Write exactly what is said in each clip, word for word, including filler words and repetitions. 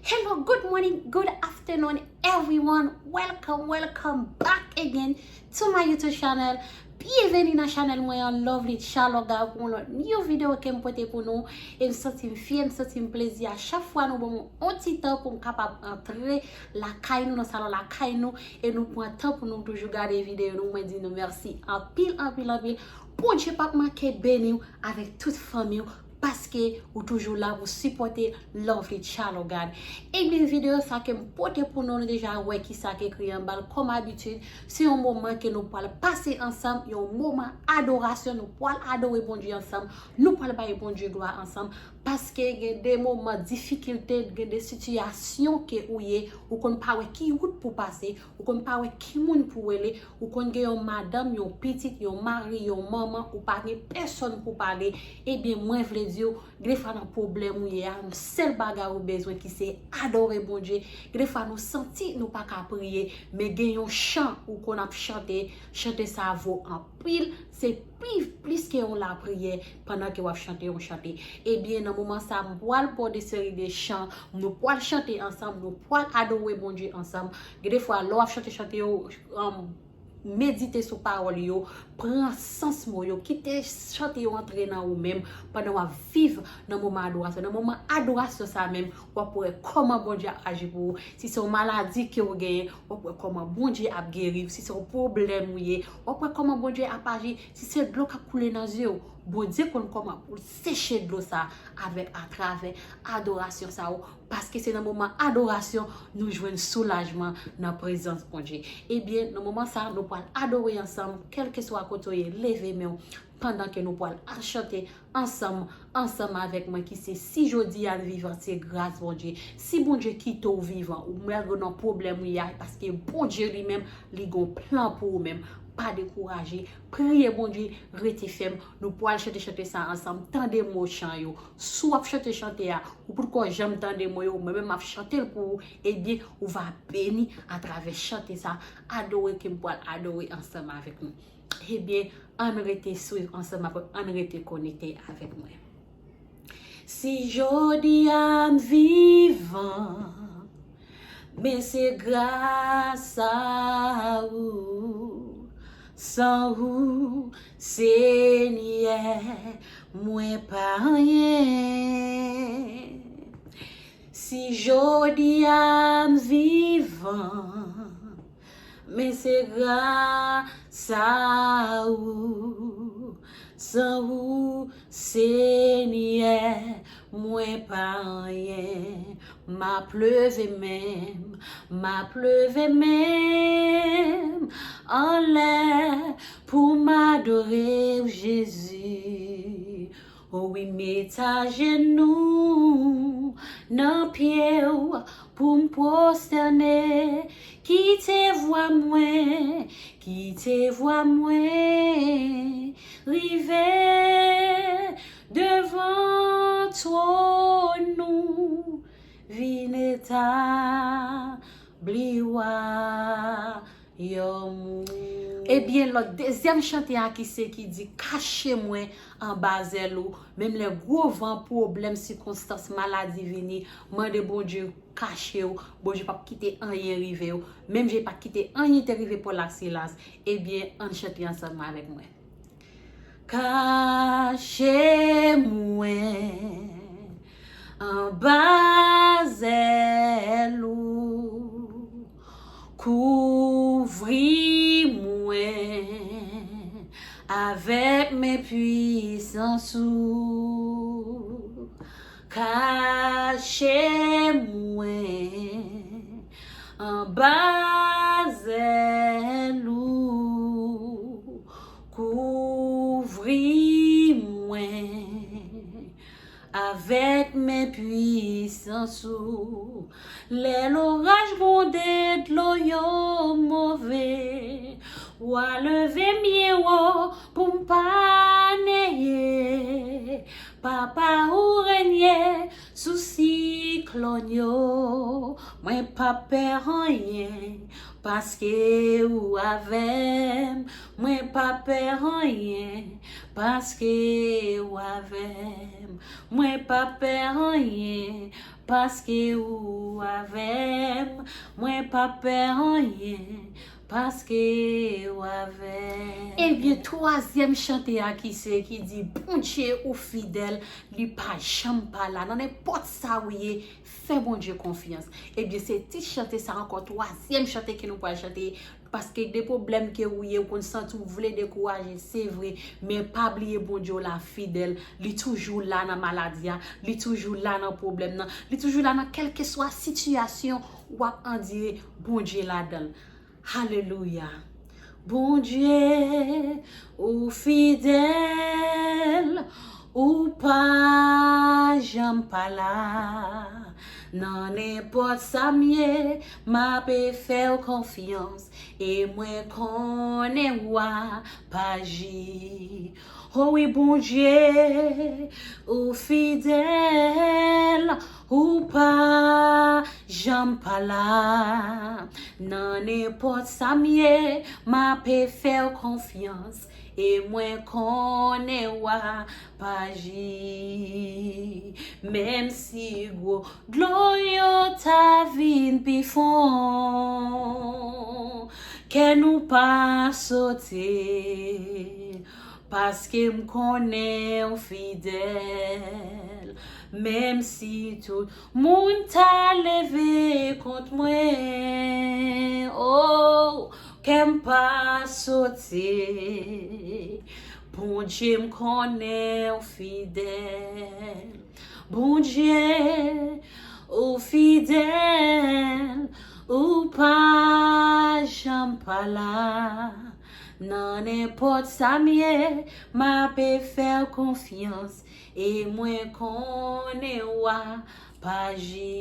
Hello, good morning, good afternoon, everyone. Welcome, welcome back again to my YouTube channel. Byenveni nan chanèl mwen an, Lovely Chaloga, pou yon lòt new video ke m pote pou nou. E m santi m fyè, m santi m plezi a chak fwa nou ban m yon ti tan pou m kapab antre lakay nou, nan salon lakay nou, e nou pran tan pou nou toujou gade videyo nou. Mwen di nou mèsi anpil, anpil, anpil. Bondye p ap manke beni w avèk tout fanmi w, paske ou toujou la pou sipòte Lovely Child of God. Ebyen, videyo sa ke m pote pou nou, nou deja wè ki sa k ekri anba l. Kòm abitid, se yon moman ke nou pral pase ansanm, yon moman adorasyon, nou pral adore Bondye ansanm, nou pral bay Bondye glwa ansanm, paske gen de moman difikilte, gen de sitiyasyon ke ou ye, ou konn pa wè ki wout pou pase, ou konn pa wè ki moun pou rele, ou konn gen yon madanm, yon pitit, yon mari, yon manman, ou pa gen pèsòn pou pale, ebyen, mwen vle di w, gen de fwa nan pwoblèm ou ye a, yon sèl bagay ou bezwen ki se adore Bondye. Gen de fwa nou santi nou pa ka priye, men gen yon chan ou konn ap chante, chante sa vo anpil, se pi plis ke yon lapriyè pandan ke w ap chante yon chante. Ebyen, nan moman sa, m pral ba w de seri de chan, nou pral chante ansanm, nou pral adore Bondye ansanm. Gen de fwa, lè w ap chante chante yo, um, medite sou pawòl yo, pran sans mo yo, kite chante yo antre nan ou menm pandan w ap viv nan moman adorasyon. Nan moman adorasyon sa menm, w ap wè kòman Bondye ap aji pou ou. Si se yon maladi ke w genyen, w ap wè kòman Bondye ap geri w. Si se yon pwoblèm ou ye, w ap wè kòman Bondye ap aji. Si se dlo k ap koule nan zye w, Bondye konn kòman pou l seche dlo sa avèk, atravè adorasyon sa yo, paske se nan moman adorasyon nou jwenn soulajman nan prezans Bondye. Ebyen, nan moman sa, nou pral adore ansanm, kèlkeswa kote w ye, leve men w, pandan ke nou pral chante ansanm, ansanm avèk mwen, ki se: Si jodi a m vivan, se gras Bondye. Si Bondye kite w vivan, ou malgre nan pwoblèm ou ye a, paske Bondye li menm, li gon plan pou ou menm. Pa dekouraje, priye Bondye, rete fèm. Nou pral chante chante sa ansanm, tande mo chan yo. Si w ap chante chante a, ou potko janm tande mo yo, mwen menm m ap chante l pou ou, ebyen, ou va beni atravè chante sa, adore ke m pral adore ansanm avèk nou. Ebyen, ann rete swiv ansanm avèk, ann rete konekte avèk mwen. Si jodi a m vivan, men se gras a ou. San ou, Senyè, mwen pa anyen. Si jodi a m vivan, men se gras a ou. San ou, Senyè, mwen pa anyen. M ap leve men m, m ap leve men m anlè pou m adore w, Jezi. O wi, m met ajenou nan pye w pou m pwostène. Kite vwa mwen, kite vwa mwen rive devan twòn ou, vin etabli wa. Ebyen, lòt dezyèm chante a ki se ki di: Kache mwen anba zèl ou. Menm lè gwo van, pwoblèm, sikonstans, maladi vini, mande Bondye kache w. Bondye p ap kite anyen rive w. Menm jan li pa t kite anyen te rive Pòl ak Silas. Ebyen, ann chante ansanm avèk mwen. Kache mwen anba zèl ou, kouvri mwen avèk men pwisans ou. Kache mwen anba zèl ou, kouvri mwen avèk men pwisans ou. Lè loraj gwonde, dlo yo move, w a leve m byen wo pou m pa neye. Papa, ou renye Sou siklòn yo, mwen p ap pè anyen, paske ou avè m. Mwen p ap pè anyen, paske ou avè m. Mwen p ap pè anyen, paske ou avè m. Mwen p ap pè anyen, paske ou avè m. Ebyen, twazyèm chante a ki se, ki di, Bondye ou fidèl, li pa janm pa la. Nan nenpòt sa ou ye, fè Bondye konfyans. Ebyen, se tit chante sa ankò, twazyèm chante ke nou pral chante. Paske de pwoblèm ke ou ye, ou konn santi ou vle dekouraje, se vre, men pa bliye Bondye w la fidèl. Li toujou la nan maladi a, li toujou la nan pwoblèm nan, li toujou la nan kèlkeswa sitiyasyon w ap andire, Bondye ladan l. Alelouya. Bondye, ou fidèl, ou pa janm pa la. Nan nenpòt sa m ye, m ape fè w konfyans, e mwen konnen w ap aji. O wi, Bondye, ou fidèl, ou pa janm pa la. Nan nenpòt sa m ye, m ape fè w konfyans, e mwen konnen w ap aji. Menm si gwo dlo yo ta vin pi fon, kè nou pa sote, paske m konnen w fidèl. Menm si tout moun ta leve kont mwen, o, kè m pa sote. Bondye, m konnen w fidèl. Bondye, ou fidèl, ou pa janm pa la. Nan nenpòt sa m ye, m ape fè w konfyans, e mwen konnen w ap aji.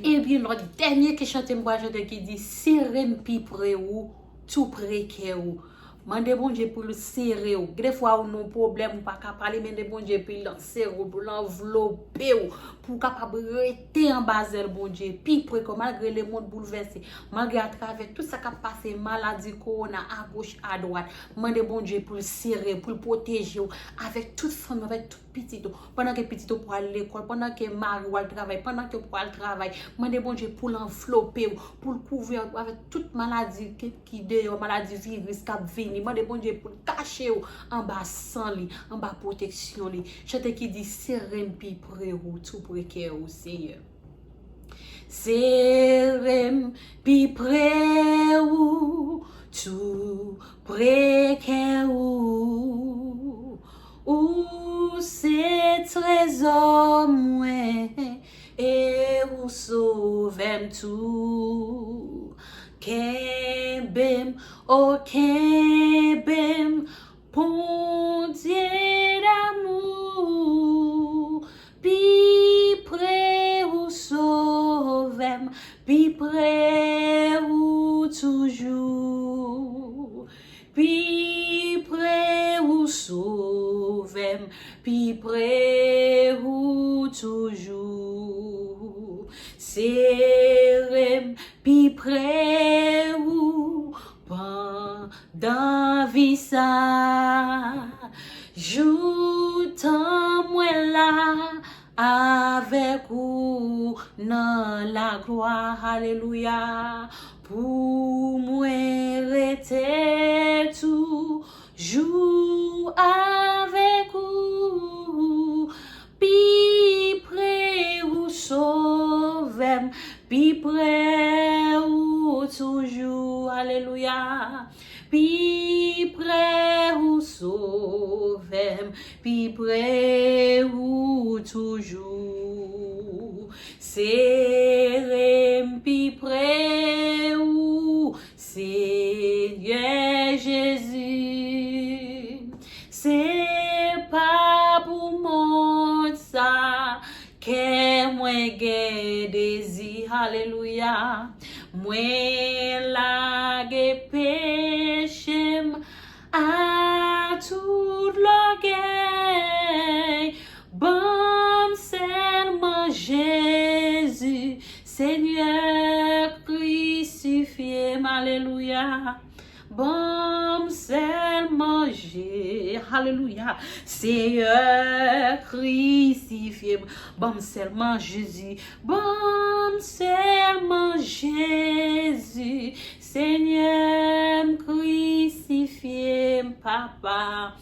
Ebyen, lòt dènye ke chante m pral chante ki di, Sere m pi pre ou, tou pre kè ou. Mande Bondye pou l sere w. Gen de fwa ou nan pwoblèm, ou pa ka pale, mande Bondye pou l sere w, pou l anvlope w, pou w kapab rete anba zèl Bondye, pi pre kè w, malgre lemonn boulvèse, malgre atravè tout sa k ap pase, maladi, kowona, agoch, adwat, mande Bondye pou l sere w, pou l pwoteje w, avèk tout fanmi w, avèk tout pitit ou, pandan ke pitit ou pral lekòl, pandan ke mari w al travay, pandan ke w pral travay, mande Bondye pou l anvlope w, pou l kouvri w avèk tout maladi ki, ki deyò, maladi viris k ap vini. Mande Bondye pou l kache w anba san li, anba pwoteksyon li. Chante ki di, Sere m pi pre ou, tou pre kè ou, Senyè. Sere m pi pre ou, tou pre kè ou. Ou se trezò mwen, e ou sovè m tou. Kenbe m, o kenbe m, Bondye damou, pi pre ou sovè m, pi pre ou toujou. Pi pre ou sovè m, pi pre ou toujou. Sere m pi pre ou pandan vi sa. Joutan mwen la avèk ou nan laglwa, alelouya. Pou mwen rete toujou avèk ou, pi pre ou sovè m, pi pre ou toujou, alelouya. Pi pre ou sovè m, pi pre ou toujou. Sere m pi pre ou, Senyè Jezi. Se pa pou mond sa kè mwen gen dezi, alelouya. Mwen lage peche m a tout lògèy. Ban m sèl Senyè, krisifye m, alelouya. Ban m sèl manje, alelouya. Senyè, krisifye m. Ban m sèlman Jezi, ban m sèlman Jezi. Senyè m, krisifye m, papa.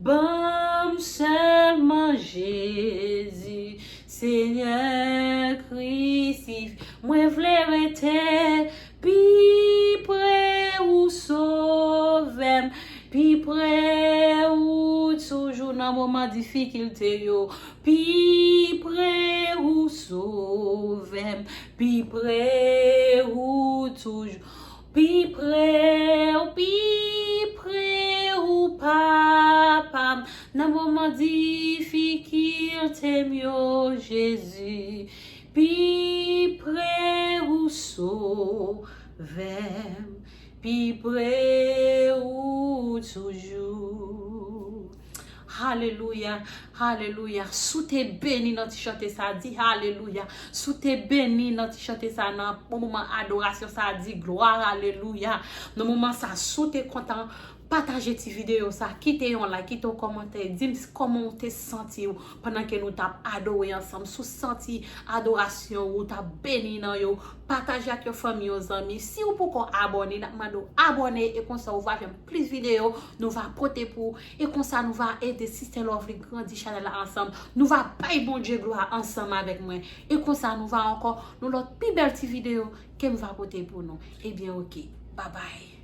Ban m sèlman Jezi. Senyè, krisifye. Mwen vle rete pi pre ou, sovè m, pi pre ou toujou nan moman difikilte yo. Pi pre ou, sovè m, pi pre ou toujou. Pi pre ou, pi pre ou, papa m, nan moman difikilte m yo, Jezi. Pi pre ou, sovè m, pi pre ou toujou. Alelouya, alelouya. Si w te beni nan ti chante sa, di alelouya. Si w te beni nan ti chante sa, nan moman adorasyon sa, di glwa, alelouya. Nan moman sa, si w te kontan, pataje ti videyo sa, kite yon like, kite yon kòmantè, di m kòman w te santi w pandan ke nou t ap adore ansanm. Si w santi adorasyon ou t ap beni nan yo, pataje ak yon fanmi, yon zanmi. Si w poko abòne, n ap mande w abòne, e konsa ou va jwenn plis videyo nou va pote pou ou. E konsa nou va ede Sister Lovely grandi chanèl la ansanm. Nou va bay Bondye glwa ansanm avèk mwen. E konsa nou va ankò nan lòt pi bèl ti videyo ke m va pote pou nou. Ebyen, oke. Babay.